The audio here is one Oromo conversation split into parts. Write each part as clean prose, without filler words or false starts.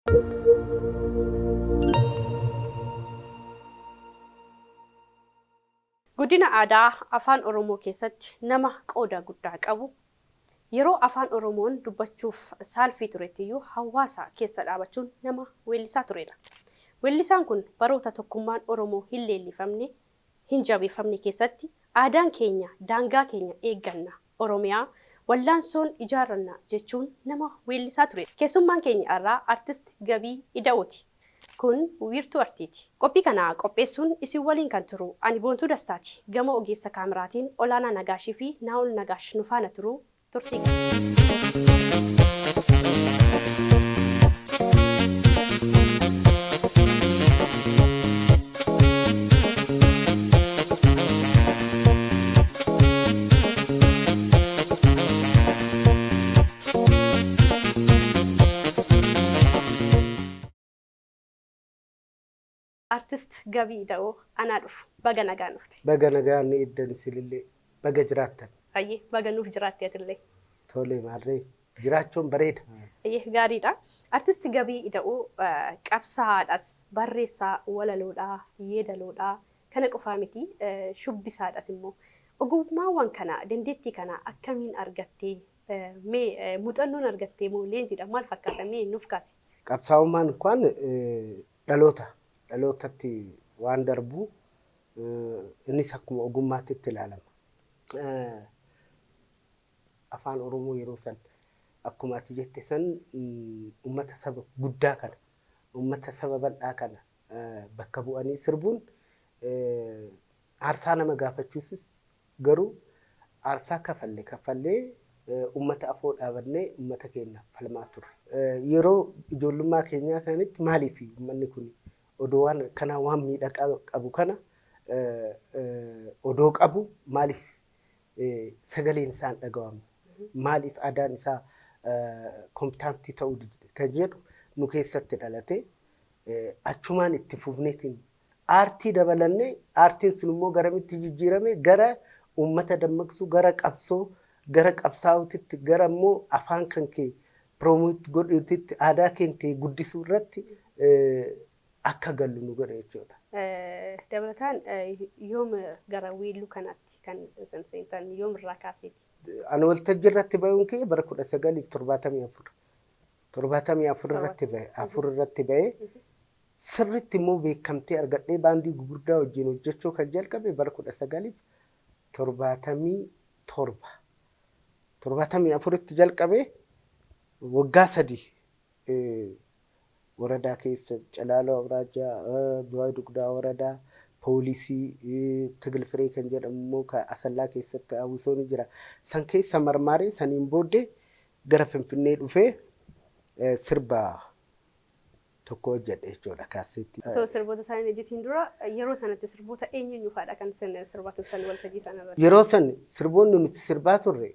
Guddina aadaa Afaan Oromoo keessatti nama qooda guddaa qabu, yeroo Afaan Oromoon dubbachuuf saalfii turettiyyuu hawaasa keessa dhaabachuun nama weellisaa turedha. Weellisaan kun baroota tokkummaan Oromoo hin leellifamne, hin jabeeffamne keessatti aadaan keenya daangaa keenya eegganna, Oromiyaa wallaansoon ijaarranna jechuun nama weellisaa turedha. Keessummaan keenya har'aa Artist Gabii Ida'ooti. Kun Wiirtuu Artiiti. Qophii kana qopheessuun isin waliin kan turu ani Boontuu Dastaati. Gama ogeessa kaameraatiin Olaanaa Nagaashii fi Naa'ol Nagaash nu faana turu. Turtii gaarii. Artist Gabii Ida'oo, anaa dhufu. Baga nagaan dhufte. Baga nagaan nu eegdan isinillee. Baga jiraattan. Hayyee, baga nuuf jiraatte atillee. Tole, maarree, jiraachuun bareeda. Hayyee, gaariidha. Artist Gabii Ida'oo qabsaa'aadhas, barreessaa walaloodha, yeedaloodha, kana qofaa miti, shubbisaadhas immoo. Ogummaawwan kana, dandeettii kana akkamiin argatte? Mee muuxannoon argattee moo leenjiidha, maal fakkaata, mee nuuf kaasi? Qabsaa'ummaan inkwaan dhaloota dhalootatti waan darbu, innis akkuma ogummaatti itti ilaalama. Afaan Oromoo yeroo san akkuma ati jette san uummata saba guddaa kana, uummata saba bal'aa kana bakka bu'anii sirbuun aarsaa nama gaafachiisus, garuu aarsaa kafalle kaffallee uummata afoo dhaabannee uummata keenya falmaa turre. Yeroo ijoollummaa keenyaa kanatti maaliif uummanni kun odoo waan akkanaa, waan miidhagaa qabu kana odoo qabu, maaliif sagaleen isaa hin dhaga'amu? Maaliif aadaan isaa competent ta'uu dide kan jedhu nu keessatti dhalate. Achumaan itti fufneetiin aartii dabalannee, aartiin sun immoo garamitti jijjiirame? Gara uummata dammaqsuu, gara qabsoo, gara qabsaa'uutitti, gara immoo afaan kan kee promote godhuutitti, aadaa kee guddisuu irratti akka gallu nu godhe jechuudha. Dabalataan yoom gara weelluu kanaatti kan isin seentan, yoom irraa kaaseeti? Ani waltajjii irratti bayuun kiyya bara 1974. 74 irratti bahe, afur irratti bahe. Sirriitti immoo beekamtee argadhee baandii gugurdaa wajjin hojjechuu kan jalqabe bara 1977. 74tti jalqabe. Waggaa 3 ወረዳ keessa, Calaaloo Awraajjaa, Zuwaay Dugdaa Woradaa, poolisii Tigil Firee kan jedhamu immoo kan Asallaa keessatti hawwisoo ni jira. San keessa marmaaree, saniin booddee gara Finfinnee dhufee sirba tokko hojjedhe jechuudha kaasseetti. Otoo sirboota isaanii hojjetiin dura, yeroo sanatti sirboota eenyu eenyu fa'aadha kan isin sirbaa turtan waltajjii sana irratti? Yeroo san sirboonni nuti sirbaa turre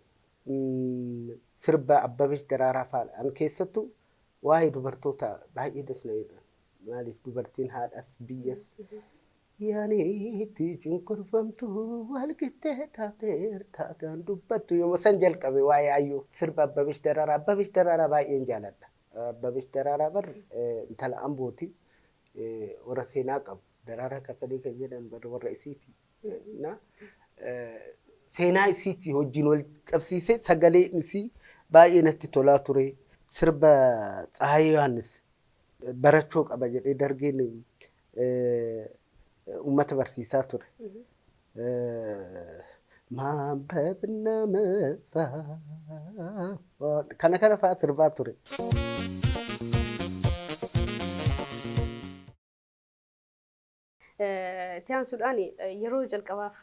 sirba Abbabesh Daraaraa fa'aadha. An keessattuu waa'ee dubartoota baay'ee das na jedhan. Maaliif, dubartiin haadhas biyyas. Yaaniitti cunqurfamtu walqixxee taateerta kan dubbattu yooma san jalqabe waa'ee ayyuu sirba Abbabesh Daraaraa. Abbabesh Daraaraa baay'een jaaladha. Abbabesh Daraaraa bar intala Ambooti, warra seenaa qabu. Daraaraa Kafalee kan jedhan bar warra isiiti. Na seenaa isiitti wajjin wal qabsiisee sagaleen isii baay'ee natti tolaa ture. Sirba Tsahaayee Yohaannis barachoo qaba jedhee dargeen uummata barsiisaa ture. ማንበብና መጻፍ kana kana fa'aa sirbaa ture. Itti aansuudhaan yeroo jalqabaaf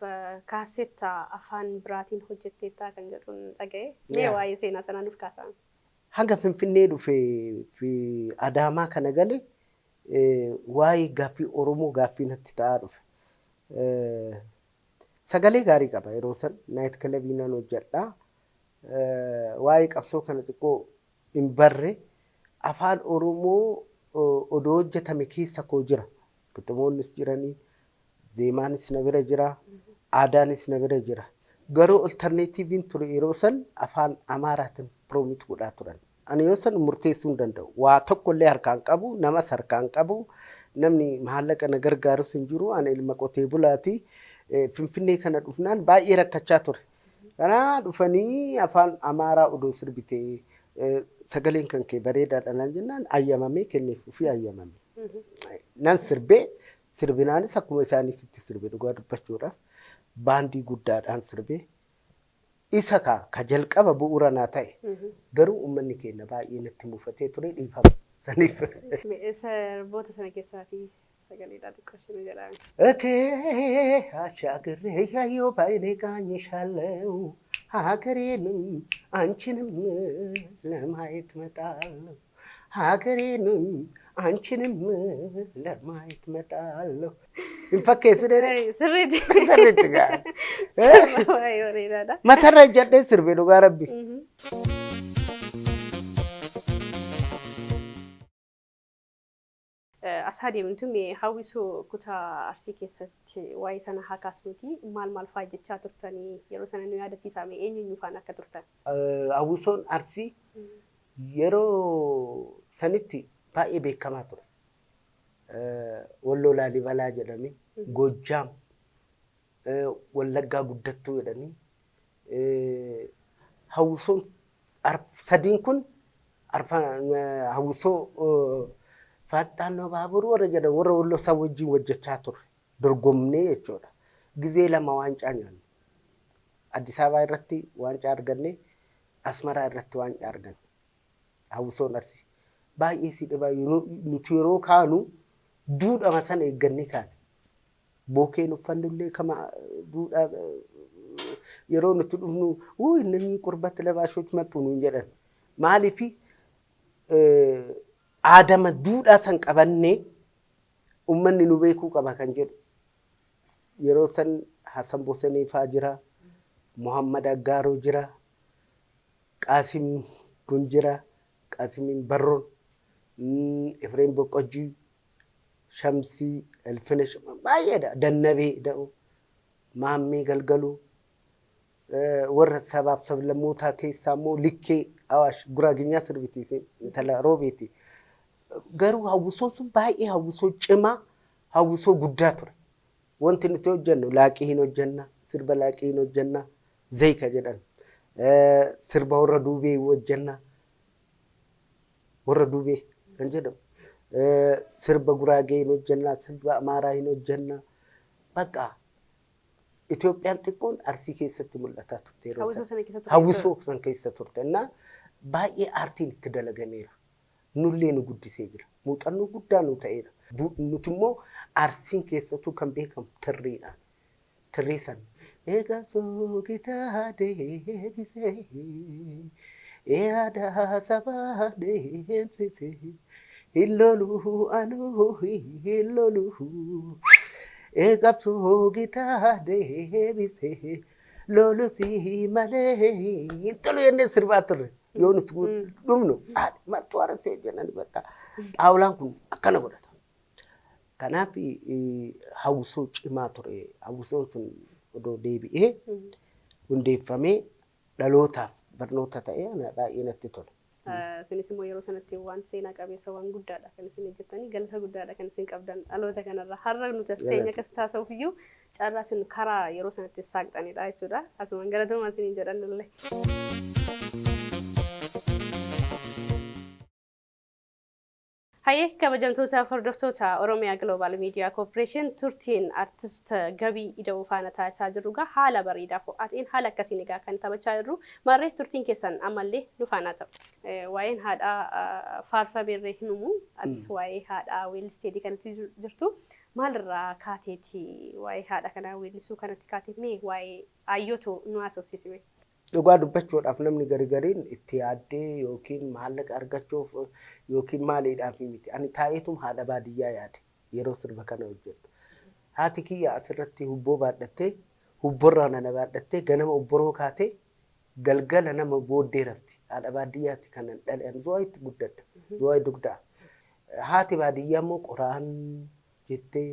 kaassetta afaan biraatiin hojjetteettaa kan jedhuun dhaga'e. Mee waa'ee seenaa sanaa nuuf kaasaa. Hanga Finfinnee dhufee fi Adaamaa kana gale waa'ee gaaffii Oromoo gaaffii natti ta'aa dhufe. Sagalee gaarii qaba yeroo san, night club nan hojjedha. Waa'ee qabsoo kana xiqqoo hin barre. Afaan Oromoo odoo hojjetame keessa koo jira. Giximoonnis jiranii, zeemaanis na bira jira, aadaanis na bira jira. Garuu alternativeiin ture yeroo san afaan Amaaraatiin promote godhaa turan. Ani yoo san murteessuu hin danda'u. Waa tokkollee harkaan qabu, namas harkaan qabu, namni maallaqa na gargaarus hin jiru. Ani ilma qotee bulaati. Finfinnee kana dhufnaan baay'ee rakkachaa ture. Kanaa dhufanii afaan Amaaraa odoo sirbitee sagaleen kan kee bareedaadha naan jennaan ayyamamee kenneef ofii ayyamame. Nan sirbee sirbinaanis akkuma isaaniitti sirbe dhugaa dubbachuudhaaf baandii guddaadhaan sirbee isa ka jalqaba bu'uura naa ta'e garuu uummanni keenya baay'ee natti mufatee ture dhiifama. Saniif. Sirboota sana keessaatii sagaleedhaa xiqqoo isheen jedhame. እቴ አሻግሬ ያየው ባይኔ ቃኝሻለው ሀገሬንም አንቺንም ለማየት መጣለሁ ሀገሬንም አንቺንም ለማየት መጣለሁ። Hin fakkeessinee Sirriitti. Sirriitti gaa. Sirba baay'ee bareedaadha. Matarra ejjadhee sirbe dhugaa rabbi. As adeemtu mee hawwisoo kutaa Arsii keessatti waa'ee sana haa kaasnuti maal maal fa'aa jechaa turtanii yeroo sana nu yaadachiisaa mee eenyu eenyu faana akka turtan? Hawwisoon Arsii yeroo sanitti baay'ee beekamaa ture. Walloo Laalibalaa jedhanii, Goojjaam, Wallaggaa Guddattuu jedhanii hawwisoon sadiin kun hawwisoo Faaxxaannoo Baaburuu warra jedhan warra Walloo isaa wajjin hojjechaa turre dorgomnee jechuudha. Gizee lama waancaa nyaanne. Addis Ababaa irratti waancaa arganne, Asmaraa irratti waancaa arganne. Hawwisoon Arsii. Baay'ee si dhibaa nuti yeroo kaanu duudhama sana eeggannee kaane. Bookeen uffannullee kama duudhaa yeroo nuti dhufnu inni qurbatti labaashoች መጡ nuun jedhan. Maaliifi aadama duudhaa san qabannee uummanni nu beekuu qaba kan jedhu. Yeroo san Hassan Bosonii fa'aa jira, Muhammad Aggaaroo jira, Qaasim kun jira, Qaasimiin Barroon, Efreem Boqqojjii, Shamsii, Elfinesh baay'eedha. Dannabee da'u, Maammee Galgaluu, warra sabaaf sablammootaa keessaa immoo Likkee Awaash Guraaginyaa sirbitiisin intala Roobeeti. Garuu hawwisoon sun baay'ee hawwisoo cimaa, hawwisoo guddaa ture. Wanti nuti hojjennu laaqii hin hojjenna, sirba laaqii hin hojjenna, zayika jedhan. Sirba warra duubee hojjenna, warra duubee kan jedhamu. Sirba Guraagee hin hojjenna, sirba Amaaraa hin hojjenna. Bakka Itoophiyaan xiqqoon Arsii keessatti mul'ataa turte yeroo Hawwisoo sana keessa turte. Hawwisoo san keessa turte. Innaa baay'ee aartiin itti dalagameera. Nullee nu guddisee jira. Muuxannoo guddaa nu ta'eera. Nuti immoo Arsiin keessattuu kan beekamu tirriidhaan. Tirrii san. Eegamsoo gitaa deebisee aadaa sabaa deemsisee hin loluu anuu hin loluu. Eegamsoo gitaa deebisee lolusii malee hin tolu jennee sirbaa turre. Yoo nuti dhumnu mattuu Arsii hojjennan bakka xaawulaan kun akkana godhata. Kanaaf hawwisoo cimaa ture. Hawwisoon sun odoo deebi'ee hundeeffamee dhalootaaf barnoota ta'ee ana baay'ee natti tola. Isinis immoo yeroo sanatti waan seenaa qabeessa waan guddaadha kan isin hojjettanii galata guddaadha kan isin qabdan dhaloota kanarra har'a nuti as teenye akkas taasisuuf iyyuu carraa isin karaa yeroo sanatti saaqxanidha jechuudha. Asumaan galatoomaa isiniin jedhan illee. Hayyee kabajamtoota hordoftoota Oromiyaa Global Media Corporation turtiin artist Gabii Ida'uu faana taasisaa jirru egaa haala bareedaa fo'aatiin haala akkasiin egaa kan taphachaa jirru maarree turtiin keessan ammallee nu faana ta'u. Waa'een haadhaa faarfameerree hin himu atis waa'ee haadhaa weellisteetii kanatti jirtu maalirraa kaateeti waa'ee haadha kanaa weellisuu kanatti kaatee mee waa'ee ayyootu nu haasofsiisime. Dhugaa dubbachuudhaaf namni gargariin itti yaaddee yookiin maallaqa argachuuf yookiin maaliidhaaf miti. Ani taa'eetum haadha baadiyyaa yaade yeroo sirba kana hojjedhu. Haati kiyya asirratti hubboo baadhattee hubborraa nana baadhattee ganama obboroo kaatee galgala nama booddee rafti. Haadha baadiyyaatti kanan dhale. Ani Zuwaayitti guddadha. Zuwaay dugdaa. Haati baadiyyaa immoo qoraan jettee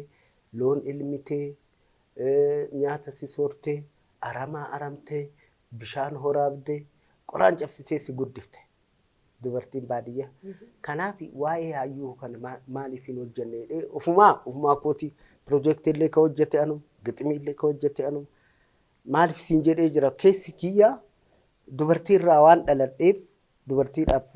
loon ilmitee nyaata si soortee aramaa aramtee bishaan horaabdee qoraan cabsitee si guddifte. Dubartiin baadiyyaa. Kanaaf waa'ee hayyuu kana maaliif hin hojjenne jedhee ofumaa kootii piroojeektii illee ka hojjete anuma, giximii illee ka hojjete anuma. Maaliif siin jedhee jira, keessi kiyyaa dubartii irraa waan dhaladheef dubartiidhaaf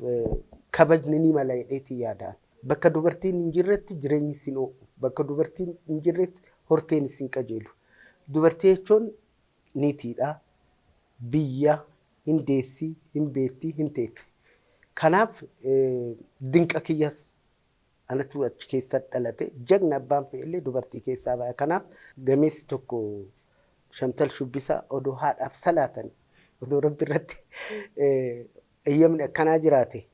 kabajni ni mala jedheetii yaadaan. Bakka dubartiin hin jirretti jireenyi sin oo'u. Bakka dubartiin hin jirretti horteen isin qajeelu. Dubartii jechuun niitiidha. Biyya hin deessi, hin beetti, hin teetti. Kanaaf dinqa kiyyas anatu achi keessa dhalate, jagna abbaan fe'ellee dubartii keessaa baya. Kanaaf gameessi tokko Shantal Shubbisaa odoo haadhaaf salaatan, odoo rabbi irratti eeyyamni akkanaa jiraate,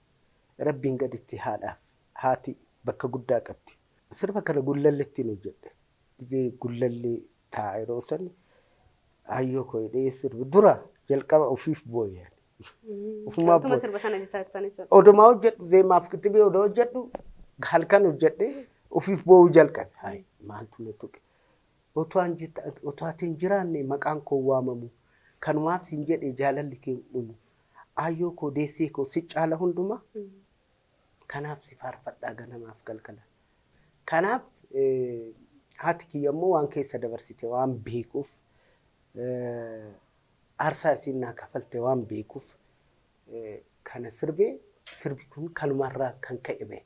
rabbiin gaditti haadhaaf haati bakka guddaa qabdi. Sirba kana Gullalleettiin hojjedhe. Gizee Gullallee taa'a yeroo san hayyoo koo jedhee sirbi dura jalqaba ofiif boo'e. Ofumaa Utuma boo'e. sirba sana jechaa jirtan jechuudha. Odumaa hojjedhu, zeemaaf qixxibee odoo hojjedhu, halkan hojjedhe, ofiif boo'uu jalqabe. Hayi, maaltu na tuqe? Otoo ati hin jiraanne maqaan koo waamamu. Kanumaaf siin jedhe jaalalli kee hin dhumu. Ayyoo koo, deessee koo, si caala hundumaa. Kanaaf si faarfadhaa ganamaaf galgala. Kanaaf haati kiyya immoo waan keessa dabarsite waan beekuuf, aarsaa isiin naa kafalte waan beekuuf kana sirbee, sirbi kun kanumarraa kan ka'e bahe.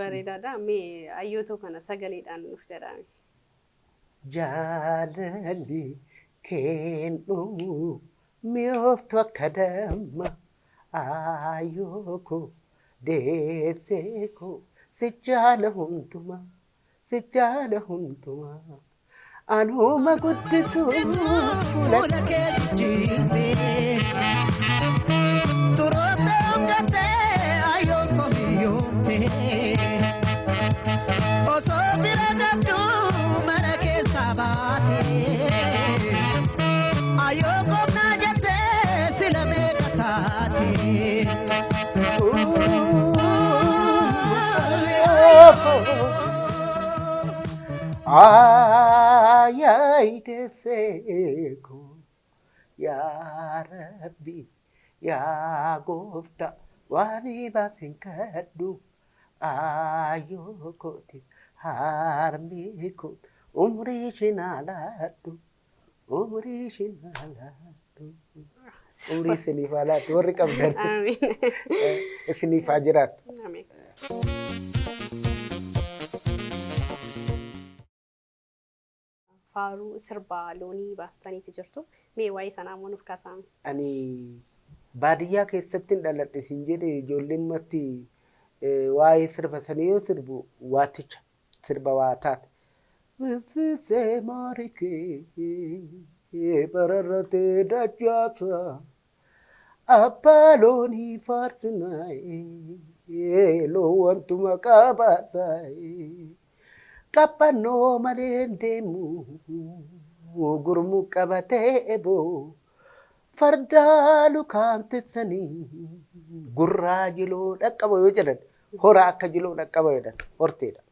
Bareedaadha. Mee ayyootoo kana sagaleedhaan nuuf jedhame. Jaalalli keen dhumu mi'ooftu akka damma, ayyoo koo, deessee koo, si jaala hundumaa, si jaala hundumaa, anuma guddisuu fuula Fuula kee jijjiirtee turoota uffattee ayyoon koo biyyoomtee osoo bira qabdu mana keessaa baatee ayyoon koomnaa jettee sila meeqa taatee. Ayay deessee koo, yaa Rabbi, yaa goofta, waan baasin kadhu ayyoo kooti, harmee kooti, umrii ishinaa laadhu, umrii ishinaa laadhu. Umrii isiniif haa laattu warri qabdan. Amiin. Isiniif haa jiraattu. Amiin. Faaruu sirbaa loonii baastaniiti jirtu. Mee waa'ee sanaa immoo nuuf kaasaa. Ani baadiyyaa keessatti hin dhaladhe siin jedhe, ijoolleen matti waa'ee sirba sanii yoo sirbu waaticha sirba waa taate. Finfinnee maarikee bararratee dachaasa abbaa loonii faarsinaa loowwantuma qabaasaa qabbannoo malee hin deemu gurmuu qabatee eboo fardaa lukaan tissanii gurraa jiloo dhaqqaba yoo jedhan, hora akka jiloo dhaqqaba jedhan, horteedha.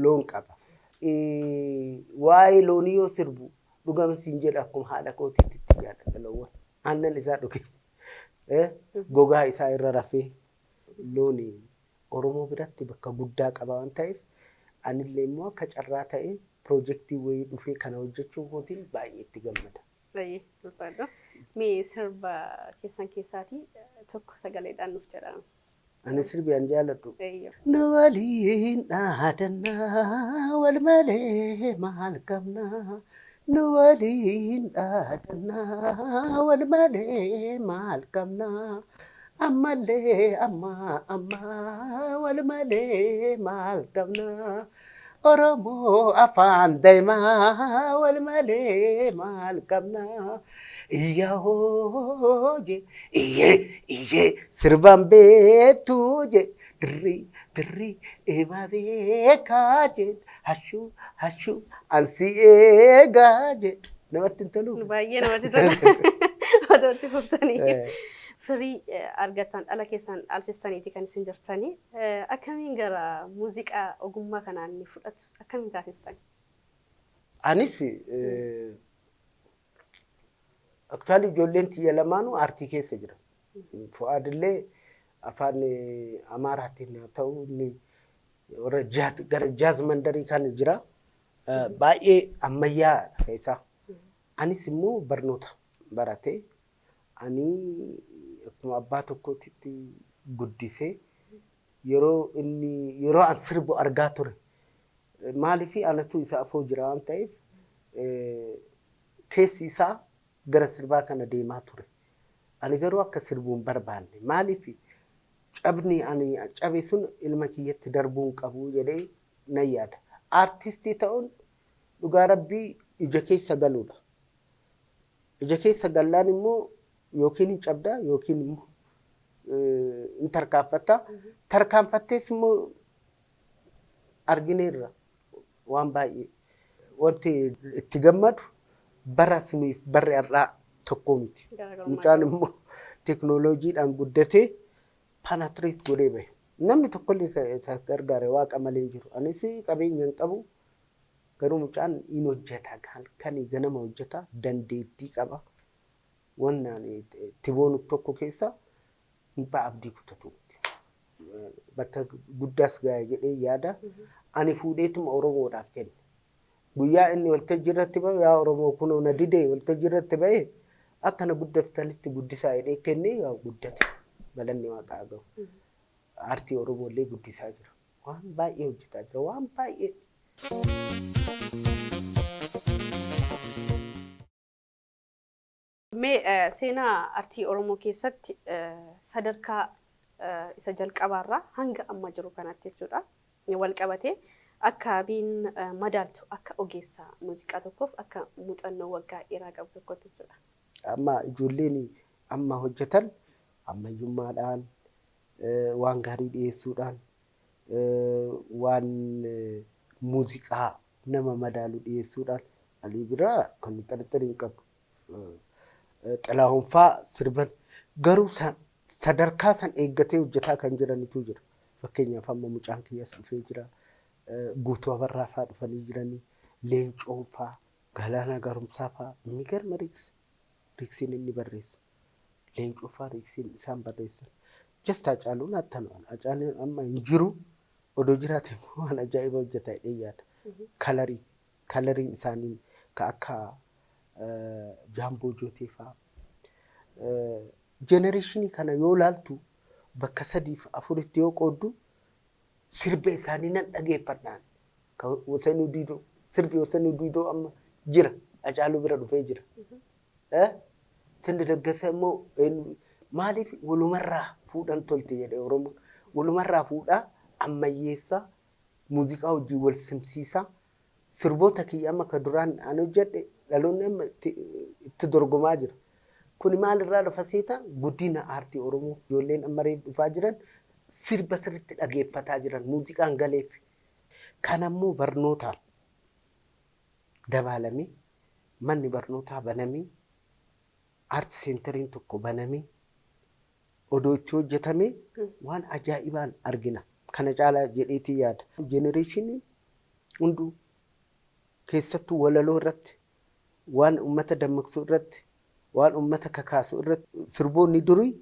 Loon qaba. Waa'ee loonii yoo sirbu dhugama siin jedha, akkuma haadha kootiitti itti jaalladha loowwan. Aannan isaa dhuge, gogaa isaa irra rafee, looni Oromoo biratti bakka guddaa qaba waan ta'eef, anillee immoo akka carraa ta'ee piroojeektii wayii dhufee kana hojjechuu kootiin baay'ee itti gammada. Baay'ee ulfaadha. Mee sirba keessan keessaatii tokko sagaleedhaan nuuf jedhama. Ani sirbi an jaalladhu. Nu waliin dhaadannaa, wal malee maal qabnaa? Nu waliin dhaadannaa, wal malee maal qabnaa? Ammallee amma amma wal malee maal qabnaa? Oromoo afaan daa'imaa wal malee maal qabnaa? Iyyaa je iyyee iyyee sirbaan beektuu je, dirrii dirrii eema beekaa je, hashuu hashuu ansi eegaa je, namatti hin toluu? Baay'ee namatti tola. Otoo itti fuftanii. Firii argattan dhala keessan dhaalchistaniiti kan isin jirtanii. Akkamiin gara muuziqaa ogummaa kanaan ni fudhatu? Akkamiin taasistan? Anis actually ijoolleen tiyya lamaanuu aartii keessa jiran. Fu'aadillee Afaan Amaaraatiin haa ta'u, inni warra gara jaaz mandarii kan jira. Baay'ee ammayyaadha keessaa. Anis immoo barnoota barate, ani akkuma abbaa tokkootitti guddisee, yeroo inni, yeroo an sirbu argaa ture. Maaliif? Anatu isa afoo jira waan ta'eef, keessi isaa gara sirbaa kana deemaa ture. Ani garuu akka sirbuu hin barbaanne. Maaliif? Cabni ani cabe sun ilma kiyyatti darbuu hin qabu jedhee nan yaada. Aartistii ta'uun dhugaa rabbii ija keessa galuudha. Ija keessa gallaan immoo yookiin hin cabdaa yookiin immoo hin tarkaanfatta. Tarkaanfattees immoo argineerra waan baay'ee. Wanti itti gammadu, bara suniif barri har'aa tokko miti. Garaagarummaa Mucaan qaba. immoo teknooloojiidhaan guddatee penetrate godhee bahe. Namni tokkollee kan isa gargaare waaqa malee hin jiru. Anis qabeenya hin qabu. Garuu mucaan hin hojjeta. Halkanii ganama hojjeta. Dandeettii qaba. Wannaan itti boonu tokko keessa mucaa abdii kutatu miti. Bakka guddaas gahe jedhee yaada. Ani fuudheetuma Oromoodhaaf kenne. Guyyaa inni waltajjii irratti bahu, "Yaa Oromoo, kunoo na didee waltajjii irratti bahe, akka na guddattanitti guddisaa" jedhee kennee, yaa guddate, galanni waaqaa gahu. Aartii Oromoo illee guddisaa jira. Waan baay'ee hojjetaa jira. Waan baay'ee. Mee seenaa artii Oromoo keessatti sadarkaa isa jalqabaarraa hanga amma jiru kanatti jechuudha, wal qabatee akkamiin madaaltu, akka ogeessa muuziqaa tokkoof, akka muuxannoo waggaa dheeraa qabu tokkotti jechuudha? Amma ijoolleen amma hojjetan ammayyummaadhaan, waan gaarii dhiyeessuudhaan, waan muuziqaa nama madaalu dhiyeessuudhaan Alii Biraa kan xarxarii hin qabu. Xilahuun faa sirban garuu sadarkaa san eeggatee hojjetaa kan jiranitu jira. Fakkeenyaaf, amma mucaan kiyyas dhufee jira. Guutuu Abarraa faa dhufanii jiranii. Leencoon faa, Galaanaa Gaaromsaa faa migarma riiksi. Riiksiin inni barreessu. Leencoo faa riiksiin isaan barreessan. Just Hacaaluun attanuma. Hacaaluun amma hin jiru. Odoo jiraate immoo waan ajaa'iba hojjeta jedhee yaada. Coloriin isaanii ka akka Jaamboo Jootee faa. Generationii kana yoo laaltu, bakka sadiif afuritti yoo qooddu, sirba isaanii nan dhageeffadhaan. Ka Wasanuu Diidoo, sirbi Wasanuu Diidoo amma jira. Hacaaluu bira dhufee jira. Sirni Daggasa immoo maaliif walumarraa fuudhan tolte jedhe Oromoon. Walumarraa fuudhaa, ammayyeessaa, muuziqaa wajjin wal simsiisaa, sirboota kiyya amma ka duraan an hojjedhe dhaloonni amma itti dorgomaa jira. Kuni maalirraa dhufa seeta? Guddina aartii Oromoo, ijoolleen amma reef dhufaa jiran sirba sirriitti dhageeffataa jiran, muuziqaan galeef. Kanammoo barnootaan dabaalamee, manni barnootaa banamee, art centeriin tokko banamee odoo itti hojjetamee waan ajaa'ibaan argina. Kana caalaa jedheetii yaada. Generationiin hunduu keessattuu walaloo irratti, waan uummata dammaqsuu irratti, waan uummata kakaasu irratti, sirboonni durii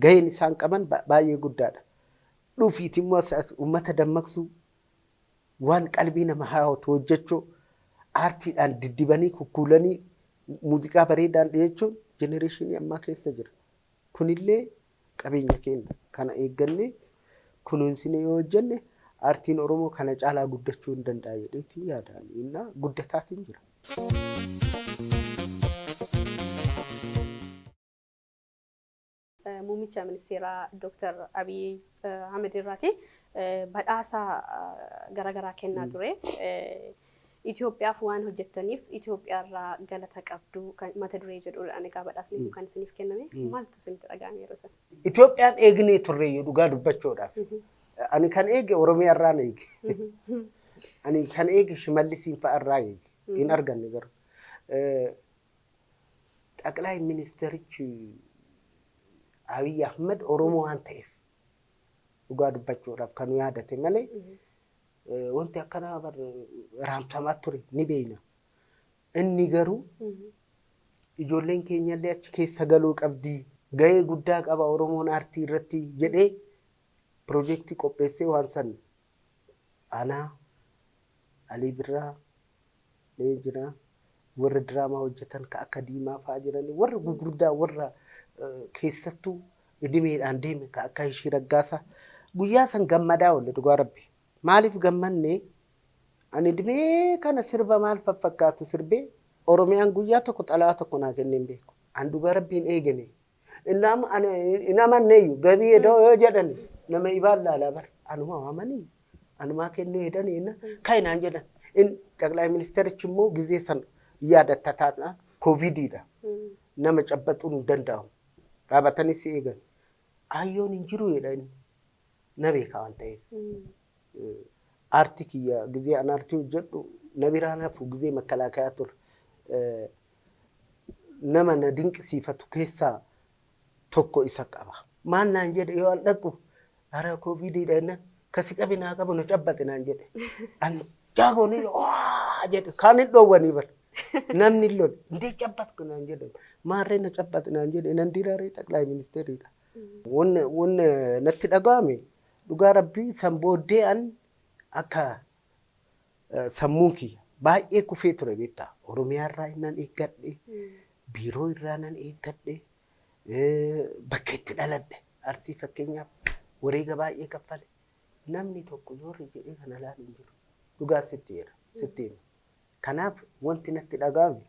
gaheen isaan qaban baay'ee guddaadha. Dhufiiti immoo as uummata dammaqsuu, waan qalbii nama hawwatu hojjechuu, aartiidhaan diddibanii kukkuulanii muuziqaa bareedaan dhiyeechuun generationii ammaa keessa jira. Kunillee qabeenya keenya kana eeggannee kunuunsinee yoo hojjenne, aartiin Oromoo kana caalaa guddachuu hin danda'a jedheetiin yaada. Innaa guddataatiin jira. Muummicha ministeeraa Dr. Abiy Ahmed irraati badhaasa garaagaraa kennaa ture. Itoophiyaaf waan hojjettaniif Itoophiyaarraa galata qabdu kan mata duree jedhudha. Egaa badhaasni kun kan isiniif kenname, maaltu isinitti dhaga'ame yeroo sana? Itoophiyaan eegnee turreeyyuu, dhugaa dubbachuudhaaf. Ani kan eege Oromiyaarraan eege. Ani kan eege Shimallisiin fa'arraa eege. Hin arganne garuu. Xaqilaayi ministerichi Abiy Ahmed Oromoo waan ta'eef, dhugaa dubbachuudhaaf kan yaadate malee, wanti akkanaa bar raamsamaa ture ni beekna. Inni garuu ijoolleen keenyallee achi keessa galuu qabdi. Gahee guddaa qaba Oromoon aartii irratti jedhee piroojeektii qopheessee waan san anaa Alii Birraa Leenjinaa warra diraamaa hojjetan ka akka Diimaa fa'aa jiranii warra gurguddaa warra keessattuu idimeedhaan deeme ka akka Hishii Raggaasaa guyyaa san gammadaa oolle dhugaa rabbi. Maaliif gammanne ani idimee kana sirba maal faffakkaatu sirbee Oromiyaan guyyaa tokko xalayaa tokko naa kennee hin beeku. An dhugaa rabbiin eegane. Hin amanneeyyu gabii edoo yoo jedhan nama ibaan laalaa bar anuma waamanii anumaa kennuu hedanii inna kai naan jedhan. In xaqlaay ministerichi immoo gizee san yaadatta taata koovidiidha. Nama cabbaxuun hin danda'amu. Dhaabatanii si eegan. Ayyoon hin jiru jedha inni. Na beeka waan ta'eef. Aartii kiyya gizee an aartii hojjedhu na biraan hafu gizee makkalaakayaa ture. Nama na dinqisiifatu keessaa tokko isa qaba. Maal naan jedhe yoo an dhaqu hara koovidiidha jennaan kasi qabi naa qabu na cabbaxe naan jedhe. An jaagoon waa jedhe kaan hin dhoowwanii bar. Namni hin lole indee cabbatku naan jedhe maarree na cabbaxe naan jedhe nan diraaree xaqlaay ministeeriidha. Wanni wanni natti dhaga'ame dhugaa rabbii san booddee an akka sammuun kiyya baay'ee kufee ture beektaa. Oromiyaa irraa nan eeggadhe, biiroo irraa nan eeggadhe, bakka itti dhaladhe Arsii fakkeenyaaf wareega baay'ee kaffale. Namni tokko zoorri jedhee kana laalu hin jiru. Dhugaa sitti jedha, sitti hima. Kanaaf wanti natti dhaga'ame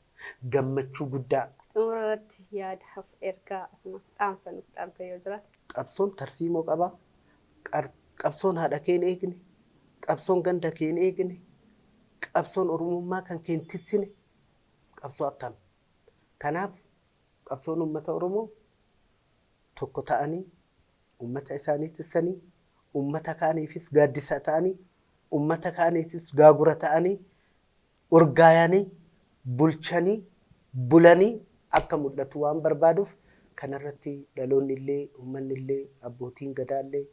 gammachuu guddaa. Xumura irratti yaada ergaa asumas dhaamsa nuuf dhaamte yoo jiraate. Qabsoon tarsiimoo qaba. Qabsoon haadha kee hin eegne, qabsoon ganda kee hin eegne, qabsoon Oromummaa kan kee hin tissine qabsoo akkami? Kanaaf qabsoon uummata Oromoo tokko ta'anii uummata isaanii tissanii, uummata kaaniifis gaaddisa ta'anii, uummata kaaniifis gaagura ta'anii, urgaayanii, bulchanii, bulanii akka mul'atu waan barbaaduuf kanarratti dhaloonni illee, uummanni illee, abbootiin gadaa illee,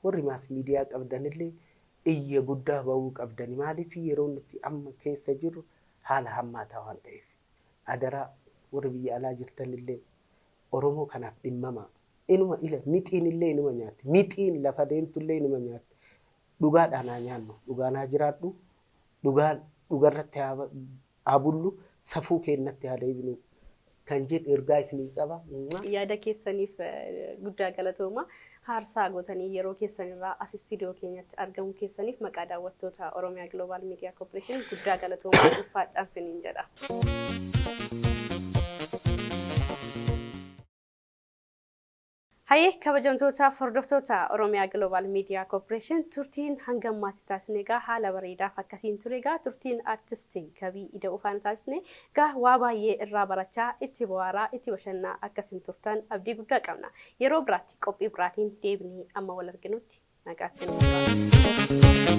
warri maas miidiyaa qabdan illee iyya guddaa bahuu qabdani. Maaliif yeroo nuti amma keessa jirru haala hammaataa waan ta'eef. Adaraa warri biyya alaa jirtan illee Oromoo kanaaf dhimmamaa. Inuma ila mixiin illee inuma nyaatti. Mixiin lafa deemtu illee inuma nyaatti. Dhugaadhaan haa nyaannu. Dhugaan haa jiraadhu. Dhugaan dhugarratti haa bullu. Safuu keenyatti haa deebinu. Kan jedhu ergaa isinii qaba. Yaada keessaniif guddaa galatooma. Haarsaa gootanii yeroo keessan irraa as istiidiyoo keenyatti argamuu keessaniif maqaa daawwattoota Oromiyaa Global Media Corporation guddaa galatooma ulfaadhaan siniin jedha. Hayyee kabajamtootaaf hordoftoota Oromiyaa Global Media Corporation turtiin hanga ammaatti taasisne egaa haala bareedaaf akkasiin ture egaa turtiin artistii Gabii Ida'uu faana taasisne egaa waa baay'ee irraa barachaa itti bohaaraa itti bashannaa akkasiin turtan abdii guddaa qabna. Yeroo biraatti qophii biraatiin deebinee amma wal arginutti nagaatti nu turaa.